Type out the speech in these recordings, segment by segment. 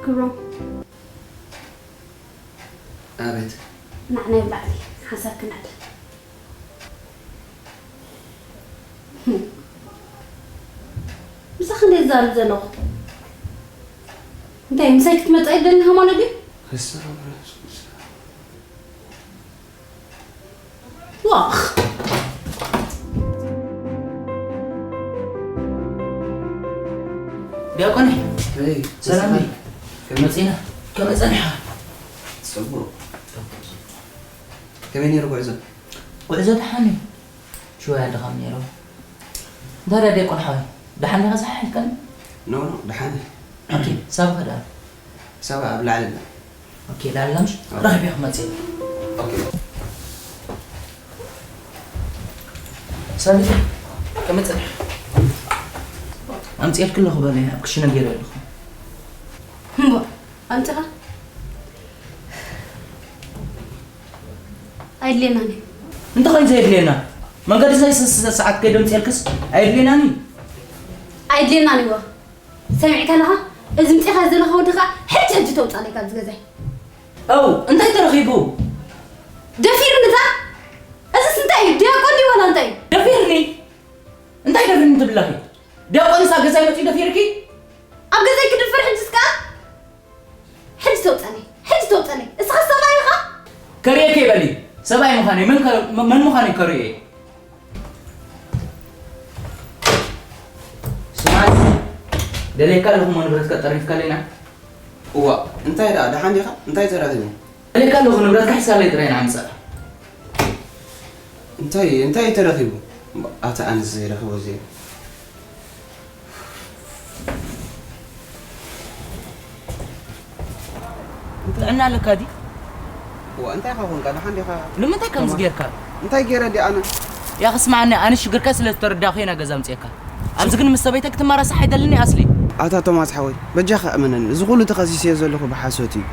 ክብሮም፣ ኣቤት። ንዓና ይብላዕሊ ሓሳብ ክነዕልል። ምሳኺ እንደ ዝዛረብ ዘለኹ እንታይ ምሳይ ክትመጣ ይደሊ ሃማኖ ድዩ? ዋኽ። ዲያቆን ሰላም። ከመይ መጺና? ከመይ ጸኒሓ? ጽቡቕ። ከመይ ነይሩ ጉዕዞ? ጉዕዞ ደሓን እዩ። ሽወያ ድኻም ነይሩ። እንታይ ደኣ ዲያቆን ሓወይ? ደሓን ዲኻ? ሰሓሕ ኢልካኒ? ኖ ኖ፣ ደሓን እየ። ኦኬ፣ ሳባኸ ደኣ? ሳባ ኣብ ላዕሊ ኣላ። ኦኬ፣ ላዕሊ ኣላ ምሽ? ረኺበ ክመጽእ እየ። ኦኬ። ሳቢ፣ ከመይ ጸኒሕካ? ኣምጺኤልኪ ኣለኹ በለይ፣ ኣብ ክሽነ ገይረ ኣለኹ። እምቦ፣ ኣምጺኻ? ኣይድልየናን እዩ። እንታይ ኮይኑ ዘየድልየና? መንገዲ ናይ ሰ- ሰ- ሰዓት ከይደ ኣምጺኤልክስ ኣይድልየናን እዩ። ኣይድልየናን እዎ። ሰሚዕካ ኣለኻ? እዚ ምጺኻ ዘለኻ ወዲ ኸኣ ሕጂ ሕጂ ተውጻለይ ካብዚ ገዛይ። ኣው፣ እንታይ ተረኺቡ? ደፊሩኒ እታ። እዚስ እንታይ እዩ? ዲያቆን ድዩ ዋላ እንታይ እዩ? ደፊርኒ? እንታይ ደፊርኒ ትብለኺ? ዲያቆንስ ኣብ ገዛይ መጺኡ ደፊርኪ? ኣብ ገዛይ ክድፈር ሕጅስ ከኣ? ሕጂ ተውጸለይ። ሕጂ ተውጸለይ። እስኻ ሰብኣይ ኢኻ? ከርእየኪ እየ በሊ። ሰብኣይ ምዃነይ መን ከ- መ- መን ምዃነይ ከርእዮ እየ። ስማዕስ፣ ደልየካ ኣለኹ እሞ ንብረትካ ጠሪፍካለይ ኢና። እዋ፣ እንታይ ደኣ ደሓን ዲኻ? እንታይ ተረኺቡ? ደልየካ ኣለኹ ንብረትካ ሒዝካለይ ጥራይ ኢና ምጻእ። እንታይ እንታይ ተረኺቡ? ኣታ ኣነስ ዘይረኽቦ እዚ ጥዕና ኣለካ ድዩ? እዋ፣ እንታይ ኢኻ ኮንካ? ደሓን ዲኻ? ንምንታይ ከምዚ ጌርካ? እንታይ ገይረ ድኣ ኣነ? ያኺ ስማዕኒ፣ ኣነ ሽግርካ ስለ ዝተረዳእኩ እየ ናብ ገዛ ኣምጺኤካ። ኣብዚ ግን ምስ ሰበይተይ ክትመራሳሕ ኣይደልን እየ ኣስሊ። ኣታ ቶማስ ሓወይ፣ በጃኻ እመነኒ። እዚ ኩሉ ተኸሲሰዮ ዘለኹ ብሓሶት እዩ።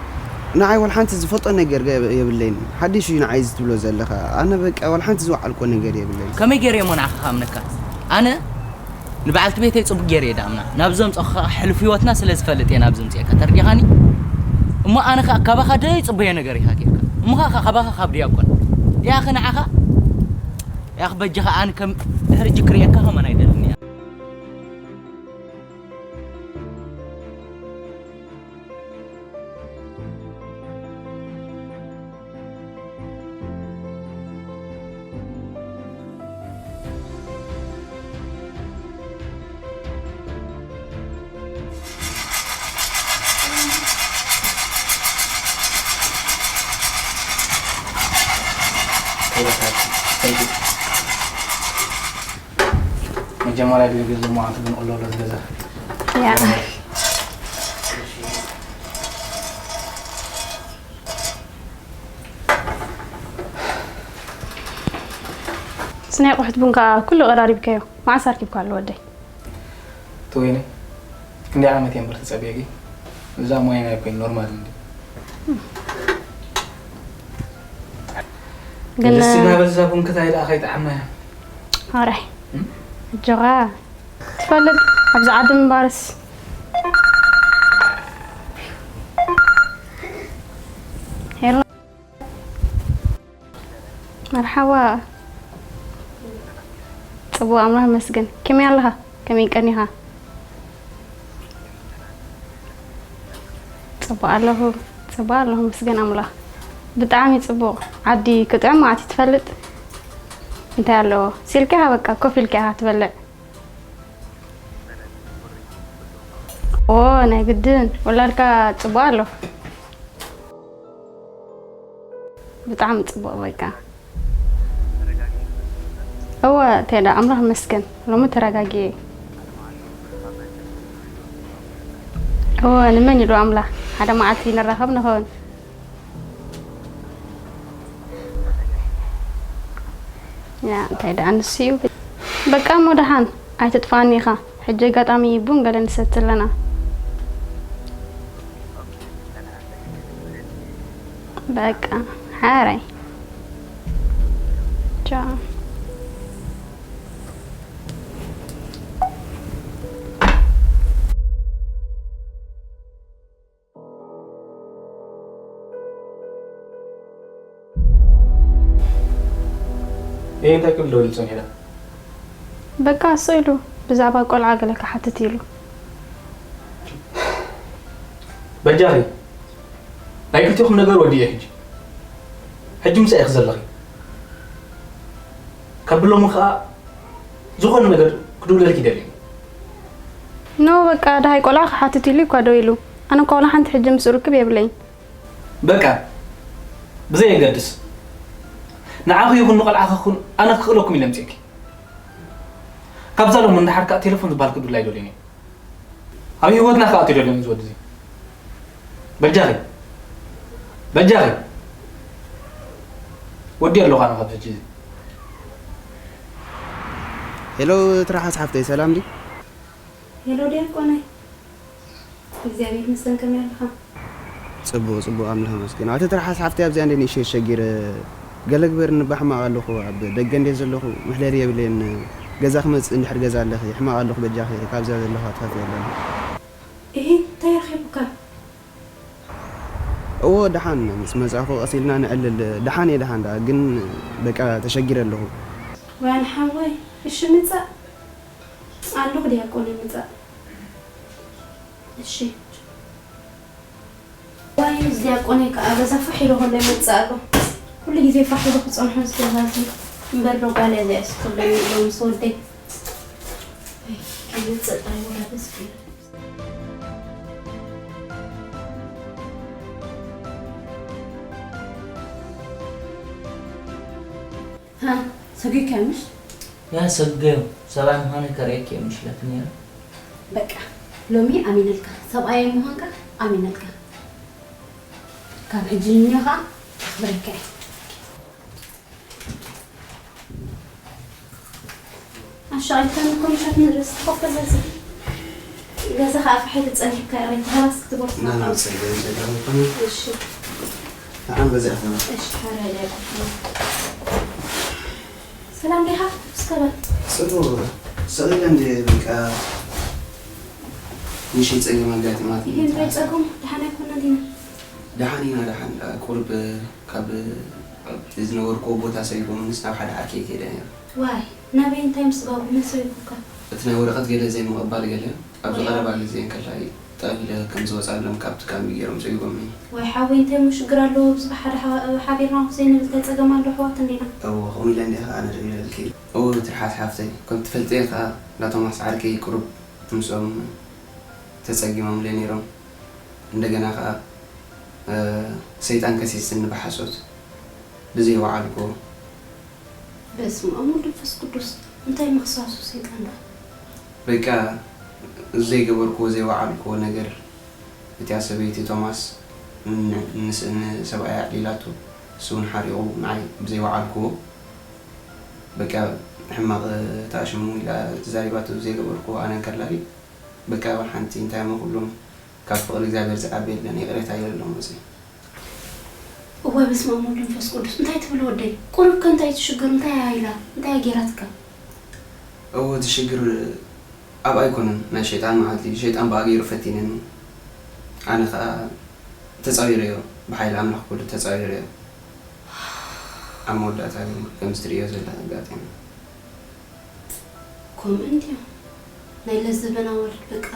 ንዓይ ወላ ሓንቲ ዝፈልጦ ነገር ገ- የብለይን። ሓድሽ እዩ ንዓይ እዚ ትብሎ ዘለኻ። ኣነ በቃ ወላ ሓንቲ ዝወዓልኮ ነገር የብለይን። ከመይ ገይረ እሞ ንዓኻ ክኣምነካ? ኣነ ንበዓልቲ ቤተይ ጽቡቕ ገይረ እየ ድኣምና። ናብ ዘምጸኹ ከኣ ሕሉፍ ህይወትና ስለ ዝፈልጥ እየ ናብ ዘምጽኤካ። ተረዲኻኒ? እሞ ኣነ ከኣ ካባኻ ደይጽበዮ ነገር ኢኻ ጌርካ። እሞ ከኣ ካባኻ ካብ ድያቆን። ያኺ ንዓኻ ያኺ በጃኻ ኣነ ከም ድሕሪ ሕጂ ክርእየካ ከማን ኣይደልን እየ። መጀመርያ ድዩ ገንዘብ መዓልቲ ግን ኦሎ ኦሎ ዝገዛ? ያ ስናይ ቁሕት ቡን ከዓ ኩሉ ቀራሪብካዮ። መዓስ ኣርኪብካ ኣሎ ወደይ? ተወይነ ክንደይ ዓመት እየ እምበር ተፀብየኪ። እዛ ሞያ ናይ ኮይን ኖርማል እንዲ ግን ደስ እናበዛ ቡን ክታይ ደኣ ከይጠዓምናያ። ኣራይ እጆኻ ትፈልጥ ኣብዚ ዓዲ ምንባርስ ሄሎ መርሓባ ጽቡቕ ኣምላኽ ይመስገን ከመይ ኣለኻ ከመይ ቀኒኻ ጽቡቕ ኣለኹ ጽቡቕ ኣለኹ መስገን ኣምላኽ ብጣዕሚ ጽቡቕ ዓዲ ክጥዕም ኣቲ ትፈልጥ እንታይ ኣለዎ ሲልካ ኢኻ በቃ ኮፍ ኢልካ ኢኻ ትበልዕ ኦ ናይ ግድን ወላድካ ጽቡቕ ኣሎ ብጣዕሚ ጽቡቕ በቃ እወ ቴዳ ኣምላኽ መስገን ሎሚ ተረጋጊ እወ ንመን ኢሉ ኣምላኽ ሓደ መዓልቲ ንራኸብ ንኸውን ያ እንታይ ደኣ ንሱ እዩ በቃ እሞ ደሓን ኣይትጥፋኒ ኢኻ ሕጂ ኣጋጣሚ ቡን ገለ ንሰቲ ኣለና በቃ ሓራይ ቻው እየ እንታይ ክብል ደወል ጸኒሕና? በቃ እሱ ኢሉ ብዛዕባ ቆልዓ ገለ ክሓትት ኢሉ። በጃኺ ናይ ክልቲኹም ነገር ወዲየ ሕጂ። ሕጂ ምሳይ ኢኺ ዘለኺ። ካብ ብሎሚ ከኣ ዝኾነ ነገር ክድውለልኪ ይደሊ። ኖ በቃ ደሃይ ቆልዓ ክሓትት ኢሉ እኳ ደው ኢሉ። ኣነ እኳ ወላ ሓንቲ ሕጂ ምስኡ ርክብ የብለይን። በቃ ብዘየገድስ ንዓኺ ይኹን ንቆልዓኺ ክኹን ኣነ ክኽእለኩም ኢለ ምፅእኪ። ካብዛ ሎም እንዳሓር ከዓ ቴሌፎን ዝበሃል ክዱላ ኣይደልዮን እየ። ኣብ ህይወትና ከዓ ትደልዮን ዝወዲ እዚ በጃኺ በጃኺ ወዲ ኣለኹ ኣነ ካብ ሕጂ እዚ። ሄሎ ትራሓስ ሓፍተይ ሰላም ዲ? ሄሎ ዲያቆነይ፣ እግዚኣብሔር ይመስገን፣ ከመይ ኣለኻ? ጽቡቕ ጽቡቕ ኣምላኽ ይመስገን። ኣቲ ትራሓስ ሓፍተይ ኣብዚኣ እንደ ንእሽተይ ሸጊረ ገለ ግበርኒ ባሕማቕ ኣለኹ። ኣብ ደገ እንደ ዘለኹ መሕለሊ የብለይን። ገዛ ክመጽእ እንድሕር ገዛ ኣለኺ ሕማቕ ኣለኹ። በጃኺ ካብዛ ዘለኹ ኣትፋት የለን። እሂ እንታይ ረኺቡካ? እዎ ደሓን ምስ መጻእኹ ቀስ ኢልና ንዕልል። ደሓን እየ ደሓን ደኣ ግን በቃ ተሸጊረ ኣለኹ። ዋን ሓወይ እሺ ምጻእ ኣለኹ ዲያቆነይ ምጻእ። እሺ ዋይ እዚ ዲያቆነይ ከዓ በዛ ፋሕ ኢሉ ከሎ ይመጽእ ኣሎ። ኩሉ ግዜ ፋሕ ኢሉ ክጸንሖ ዝገዛዚ እምበር ዶ ጓል እያ እዚኣስ ኩሉ ኢሉ ምስ ወደይ። ኣይ፣ ከይመጽእ ጥራይ ወላ ደስ ክብል። ሃ፣ ሰጒግካዮ ምሽ? ያ ሰገዮ ሰብኣይ ምዃነይ ከርእየኪ እየ ምሽለኪ ነይረ። በቃ ሎሚ ኣሚነልካ፣ ሰብኣየይ ምዃንካ ኣሚነልካ። ካብ ሕጂ ንንዮ ኸዓ ኣኽብረካ እየ። ኣሻቒልካኒ እኮ ምሸት ንርእሲ ኮፍ በል በዚ። ገዛ ኸዓ ፋሕ ኢሉ ጸኒሕካ እያ፣ ሬት ሃላስ ክትቦርስ ናብራ። እሺ። ንዓም በዚኣ ኸዓ። እሺ፣ ሓራይ ላይ ቆፍና። ሰላም ዲኻ? እስከ በል። ጽቡቕ። ስቕ ኢለ እንድየ በቃ ንእሽተይ ጸገም ኣጋጢማትኒ። ይሄ እንታይ ጸገም? ደሓን ኣይኮናን ዲና? ደሓን ኢና፣ ደሓን። ቁሩብ ካብ ኣብቲ ዝነበርኩዎ ቦታ ሰጒጎምንስ ናብ ሓደ ዓርከይ ከይደ ነይረ። ዋይ፣ ናበይ እንታይ ምስ ገቡ? መን ሰጒጉካ? እቲ ናይ ወረቐት ገለ ዘይምቕባል ገለ ኣብዚ ዋይ። ቀረባ ግዜ እንከላይ ጠቕሊለ ከም ዝወጻሎም ካብቲ ካምቢ ገይሮም ሰጒጎምኒ። ዋይ ሓወይ፣ እንታይ እሞ ሽግር ኣለዎ? ብዝበ ሓደ ሓ-፣ ሓቢርና ዘይንብል እንታይ ጸገም ኣሎ? ኣሕዋት እንዲና። እወ፣ ከምኡ ኢለ እንድየ ከኣ ኣነ ደው ኢለልኪ። እወ፣ ትርሓስ ሓፍተይ፣ ከም ትፈልጥዮ ከኣ እንዳ ቶማስ ዓርከይ ቁሩብ ምስኦም ተጸጊሞምለይ ነይሮም። እንደገና ከኣ፣ እ፣ ሰይጣን ከሲስኒ ብሓሶት ብዘይወዓልኩዎ። በስመ ኣብ ወወልድ ወመንፈስ ቅዱስ፣ እንታይ ምኽሳሱ ሰይጣን ደኣ? በቃ፣ ዘይገበርኩዎ ዘይወዓልኩዎ ነገር፣ እቲኣ ሰበይቲ ቶማስ ን-፣ ንስ-፣ ንሰብኣያ ኣዕሊላቶ፣ ንሱ እውን ሓሪቑ ንዓይ ብዘይወዓልኩዎ። በቃ፣ ሕማቕ ተኣሽሙ ኢላ ተዛሪባቶ፣ ዘይገበርኩዎ ኣነ እንከላሊ፣ በቃ፣ ይኹን ሓንቲ እንታይ እሞ ኩሎም ካብ ፍቕሪ እግዚኣብሔር ዝዓቢ የለን፣ ይቕሬታ ይበሎም እዚ። እዋይ በስመ ኣብ ወወልድ ወመንፈስ ቅዱስ፣ እንታይ ትብል ወደይ? ቁሩብ ከ እንታይ ትሽግር? እንታይ እያ ኢላ? እንታይ እያ ገይራትካ? እወ፣ እቲ ሽግር ኣብኣ ኣይኮነን፣ ናይ ሸይጣን መዓልቲ እዩ። ሸይጣን ብኣ ገይሩ ፈቲኑኒ። ኣነ ኸኣ ተጻዊረዮ፣ ብሓይሊ ኣምላኽ ኩሉ ተጻዊረዮ። ኣብ መወዳእታ ግን ከምዚ ትርእዮ ዘለኺ ኣጋጢሙ። ከምኡ እንድዩ። ናይ ለዘበን ኣዋልድ በቃ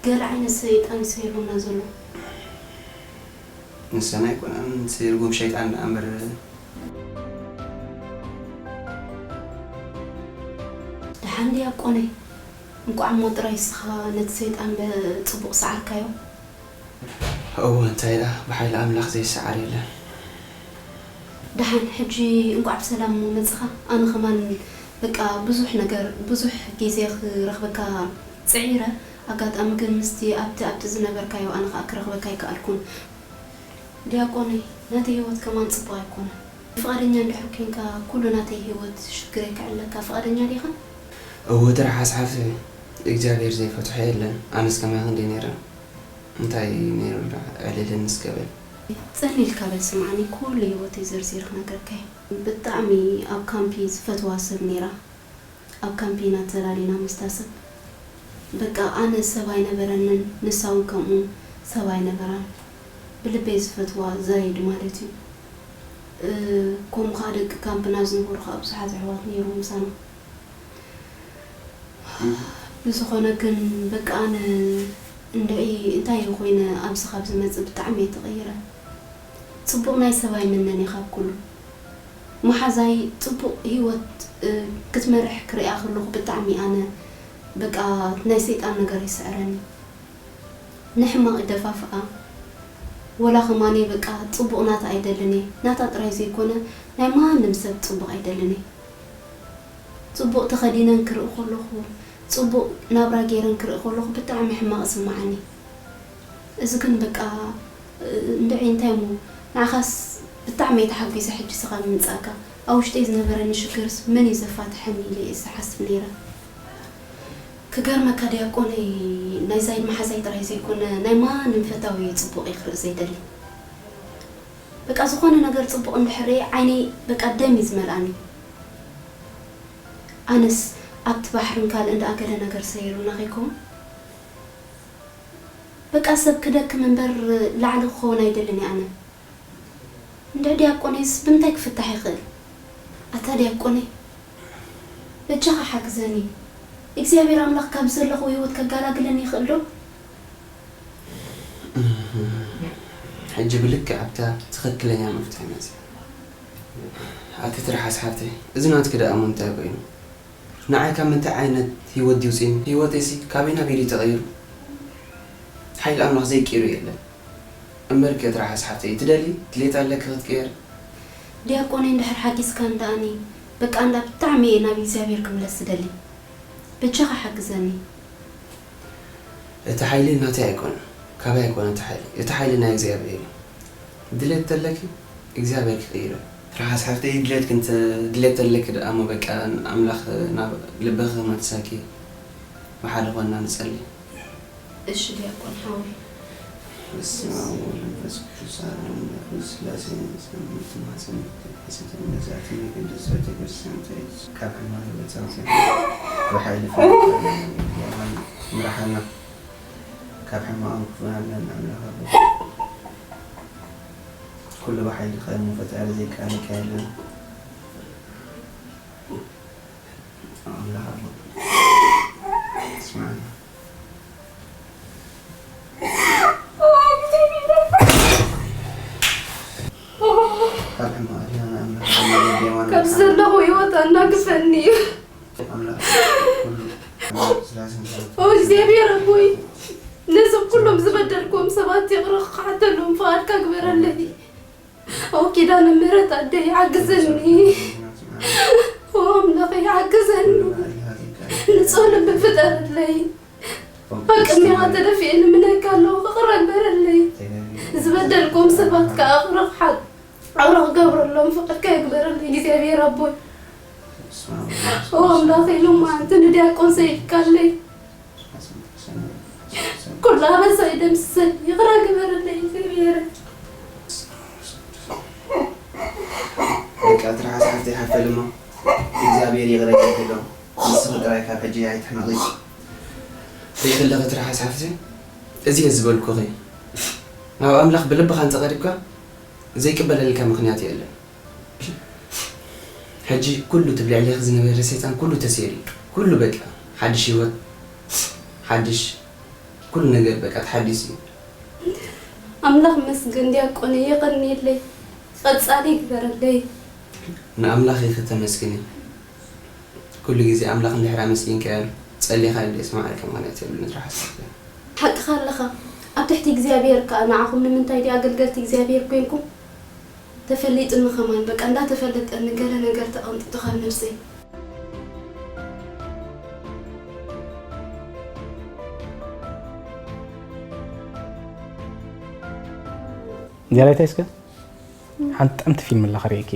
ገለ ዓይነት ሰይጣን እዩ ሰይሩና ዘሎ። ንሰን ኣይኮናን፣ እቲ ርጉም ሸይጣን ደኣ እምበር። ደሓን ዲያቆነይ፣ እንቋዕ እሞ ጥራይ እስኻ ነቲ ሰይጣን ብ-፣ ጽቡቕ ሰዓርካዮ። እወ፣ እንታይ ደኣ፣ ብሓይሊ ኣምላኽ ዘይሰዓር የለን። ደሓን፣ ሕጂ እንቋዕ ብሰላም እሞ መጽኻ። ኣነ ኸማን በቃ ብዙሕ ነገር፣ ብዙሕ ግዜ ክረኽበካ ጽዒረ፣ ኣጋጣሚ ግን ምስቲ ኣብቲ፣ ኣብቲ ዝነበርካዮ ኣነ ኸኣ ክረኽበካ ኣይከኣልኩን። ዲያቆነይ፣ ናተይ ህይወት ከማን ጽቡቕ ኣይኮነን። ፍቓደኛ እንድሕር ኬንካ ኩሉ ናተይ ህይወት ሽግረይ ክዕለካ ፍቓደኛ ዲኻ? እወ፣ ትርሓስ ሓፍተይ፣ እግዚኣብሔር ዘይፈትሖ የለን። ኣነስ ከማይ ክንደይ ነይረ። እንታይ ነይሩ ደኣ? ዕልልን እስከ በል። ጽን ኢልካ በል ስምዓኒ፣ ኩሉ ህይወተይ ዘርዚረ ክነግረካ እየ። ብጣዕሚ ኣብ ካምፒ ዝፈትዋ ሰብ ነይራ። ኣብ ካምፒ ኢና ተላሊና ምስታ ሰብ። በቃ ኣነ ሰብ ኣይነበረንን፣ ንሳ እውን ከምኡ ሰብ ኣይነበራን። ብልበይ ዝፈትዋ ዛይድ ማለት እዩ። እ፣ ከምኡ ኸዓ ደቂ ካምፕና ዝነበሩ ኸዓ ብዙሓት ኣሕዋት ነይሮም ምሳና። ብዝኾነ ግን በቃ ኣነ እንድዒ እንታይ እዩ ኮይነ ኣብዚ ካብ ዝመጽእ ብጣዕሚ እየ ተቐይረ። ጽቡቕ ናይ ሰብ ኣይምነን እየ ካብ ኩሉ። መሓዛይ ጽቡቕ ህይወት፣ እ፣ ክትመርሕ ክርእያ ከለኹ ብጣዕሚ ኣነ በቃ ናይ ሰይጣን ነገር ይስዕረኒ። ንሕማቕ ይደፋፍኣ። ወላ ከማኒ በቃ ጽቡቕ ናታ ኣይደልን እየ። ናታ ጥራይ ዘይኮነ ናይ ማንም ሰብ ጽቡቕ ኣይደልን እየ። ጽቡቕ ተኸዲነን ክርኢ ከለኹ፣ ጽቡቕ ናብራ ገይረን ክርኢ ከለኹ ብጣዕሚ ሕማቕ ይስምዓኒ። እዚ ግን በቃ፣ እ፣ እንድዒ እንታይ እሞ፣ ንዓኻስ ብጣዕሚ እየ ተሓጒሰ ሕጂ ስኻ ብምምጻእካ። ኣብ ውሽጠይ ዝነበረኒ ሽግርስ መን እዩ ዘፋትሐኒ ኢለ እየ ዝሓስብ ነይረ። ክገርመካ ዲያቆነይ፣ ናይ ዛይድ መሓዛይ ጥራይ ዘይኮነ ናይ ማንም ፈታዊ ጽቡቕ እየ ክርኢ ዘይደሊ። በቃ ዝኾነ ነገር ጽቡቕ እንድሕር ርእየ ዓይነይ በቃ ደም እዩ ዝመልኣኒ። ኣነስ ኣብቲ ባሕርን ካልእን ደኣ ገለ ነገር ሰይሩና ከይከውን? በቃ ሰብ ክደክም እምበር ላዕሊ ክኸውን ኣይደልን እየ ኣነ። እንድዒ ዲያቆነይስ ብምንታይ ክፍታሕ ይኽእል? ኣታ ዲያቆነይ፣ በጃኻ ሓግዘኒ። እግዚኣብሔር ኣምላኽ ካብ ዘለኹዎ ህይወት ከጋላግለኒ ይኽእል ዶ? ሕጂ ብልክዕ ኣብታ ትኽክለኛ መፍትሒ መጺኣ። ኣቲ ትርሓስ ሓፍተይ፣ እዚ ናትኪ ደኣ እሞ እንታይ ኮይኑ? ንዓይ ካብ ምንታይ ዓይነት ህይወት ድዩ ውጺኒ? ህይወተይሲ ካበይ ናበይ ድዩ ተቐይሩ? ሓይሊ ኣምላኽ ዘይቅይሩ የለን። እምበርከ ትርሓስ ሓፍተይ፣ ትደሊ ድሌት ኣለኪ ክትቅየር? ዲያቆነይ እንድሕር ሓጊዝካኒ ደኣኒ፣ በቃ እንዳ ብጣዕሚ እየ ናብ እግዚኣብሔር ክምለስ ዝደሊ። በጃኻ ሓግዘኒ። እቲ ሓይሊ ናተይ ኣይኮነን፣ ካባይ ኣይኮነን እቲ ሓይሊ። እቲ ሓይሊ ናይ እግዚኣብሔር እዩ። ድሌት ተለኪ፣ እግዚኣብሔር ክቕይሮ። ትርሓስ ሓፍተይ፣ ድሌትኪ እንተ-፣ ድሌት ተለኪ ደኣ እሞ በቃ ኣምላኽ ናብ ልብኺ ክመልሰኪ ብሓደ ኮንና ንጸሊ። እሺ ዲያቆን ሓወይ። በስመ አብ ወወልድ ወመንፈስ ቅዱስ አሐዱ አምላክ። ስላሴ ሰላም ትማጸን ቅድስት መግዛት ቅድስት ቤተክርስቲያን ተይዝ ካብ ሕማም በጻውቲ ብሓይሊ ፈጣሪ ምራሓና ካብ ሕማም ክፉን ኣምላክ ኣቦ ኩሉ ብሓይሊ ከሙ ፈጣሪ ዘይቃልካ የለን። ኣምላኽ ኣቦ ስማዕና። ካብ ሕማቕ ኣድሕነና ኣምላኽ ኣቦ፣ ካብ ዘለኹ ህይወት ኣናግፈኒ እዩ። ኣምላኽ ኩሉ ስላሴ ኦ እግዚኣብሔር ኣቦይ፣ ነዞም ኩሎም ዝበደልክዎም ሰባት ይቕረ ክሓተሎም ፍቓድካ ግበረለይ። ኦ ኪዳነ ምሕረት ኣደይ ሓግዘኒ። ኦ ኣምላኸይ ሓግዘኒ። ንጹህ ልቢ ፍጠረለይ። ኣብ ቅድሜኻ ተደፊኤ ልምነካ ኣለኹ፣ ይቕረ ግበረለይ። ዝበደልክዎም ሰባት ከኣ ይቕረ ክሓ-፣ ይቕረ ክገብረሎም ፍቓድካ ይግበረለይ እግዚኣብሔር ኣቦይ። ኦ ኣምላኸይ ሎማዓንቲ ንዲያቆን ሰይድካለይ። ኩሉ ኣበሳይ ደምስሰኒ፣ ይቕረ ግበረለይ እግዚኣብሔር። በቃ ትርሓስ ሓፍተይ ሓፈል እሞ እግዚኣብሔር ይቕረ ይበልኪ። ንስኺ ጥራይ ካብ ሕጂ ኣይትሕመቒ። ከይፍለኺ ትርሓስ ሓፍተይ፣ እዚ እየ ዝበልኩኺ። ናብ ኣምላኽ ብልብኻ እንተቐሪብካ ዘይቅበለልካ ምኽንያት የለን። ሕጂ ኩሉ እቲ ብልዕሌኺ ዝነበረ ሰይጣን ኩሉ ተሰይሩ እዩ። ኩሉ በቃ ሓድሽ ህይወት፣ ሓድሽ ኩሉ ነገር በቃ ተሓዲሱ እዩ። ኣምላኽ መስገን ዲያቆን የቐንየለይ፣ ቀጻሊ ይግበረለይ። ንኣምላኽ ኢኺ ተመስግኒ። ኩሉ ግዜ ኣምላኽ እንድሕር ኣመስጊንካዮ ጸሊኻ ኢሉ የስምዓልካ ማለት የብሉን ትርሓስ። ሓቅኻ ኣለኻ። ኣብ ትሕቲ እግዚኣብሔር ከኣ ንዓኹም ንምንታይ ድዩ ኣገልገልቲ እግዚኣብሔር ኮይንኩም? ተፈሊጡኒ ከማን በቃ እንዳተፈለጠኒ ገለ ነገር ተቐንጢጡ ካብ ነብሰይ። ዲያላይታይ እስከ ሓንቲ ጥዕምቲ ፊልም ኣላ ክርእየኪ።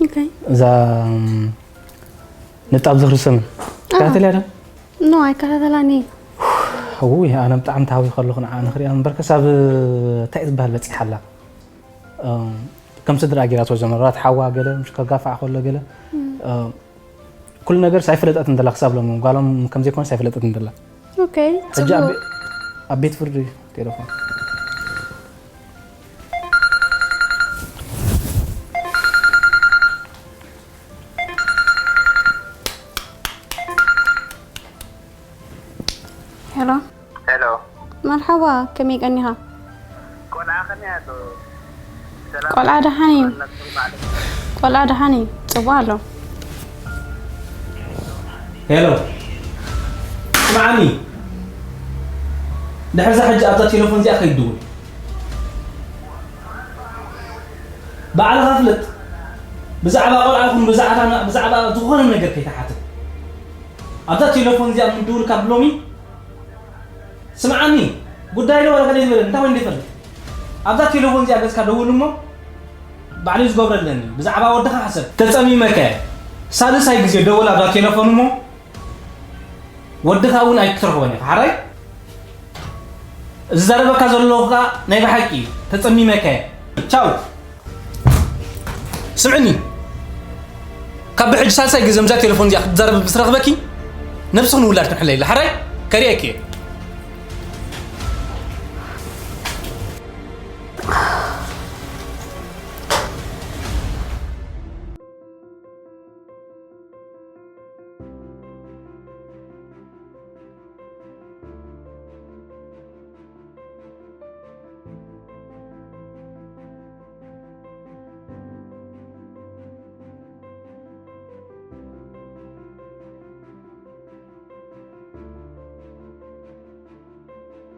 ኦኬ። እዛ፣ እም፣ ንጣብ ዝኽሪ ሰምን ትከታተልያ ዶ? ኖ፣ ኣይከታተላን እየ። እውይ፣ ኣነ ብጣዕሚ ተሃዊኸ ኣለኹ ንዓ ንኽሪኣ እምበር፣ ክሳብ እንታይ እዩ ዝበሃል በጺሓ ኣላ። እም፣ ከም ስድራ ገይራቶ ዝነበራት ሓዋ ገለ፣ ምሽ ከጋፍዓ ከሎ ገለ፣ እም። እም፣ ኩሉ ነገርስ ኣይፈለጠትን ደላ፣ ክሳብ ሎሚ ጓሎም ከም ዘይኮነስ ኣይፈለጠትን ደላ። ኦኬ፣ ሕጂ ኣብ ጽቡቅ። ቤ-፣ ኣብ ቤት ፍርዲ ቴሌፎን። ኣዋ፣ ከመይ ቀኒኻ? ቆልዓ ከመይ ኣሎ? ሰላም ቆልዓ ደሓን እዩ። ነኩም ማለት ቆልዓ ደሓን እዩ። ጽቡቕ ኣሎ። ሄሎ፣ ስምዓኒ፣ ድሕርዛ ሕጂ ኣብዛ ቴሌፎን እዚኣ ከይትድውል። ባዕልኻ ፍለጥ። ብዛዕባ ቆልዓ ይኹን ብዛዕባ ብዛዕባ ዝኾነ ነገር ከይትሓትት። ኣብዛ ቴሌፎን እዚኣ ምድውል ካብ ሎሚ ስምዓኒ፣ ጉዳይ ዶ ወላ ከደይ ዝበለ እንታይ ወይ እንዲፈልጥ ኣብዛ ቴሌፎን እዚኣ ገጽካ ደውል እሞ ባዕሉ ዝገብረለኒ ብዛዕባ ወድኻ ሓሰብ። ተጸሚመከ ሳልሳይ ግዜ ደውል ኣብዛ ቴሌፎን እሞ ወድኻ እውን ኣይክትረኽቦን ኢኻ ሓራይ። ዝዛረበካ ዘለኹ ከኣ ናይ ብሓቂ እዩ። ተጸሚመከ ቻው። ስምዕኒ፣ ካብ ብሕጂ ሳልሳይ ግዜ ምዛ ቴሌፎን እዚኣ ክትዛረብ ምስ ረኽበኪ ነብስኽን ውላድክን ሕለይላ ሓራይ። ከርእየኪ እየ።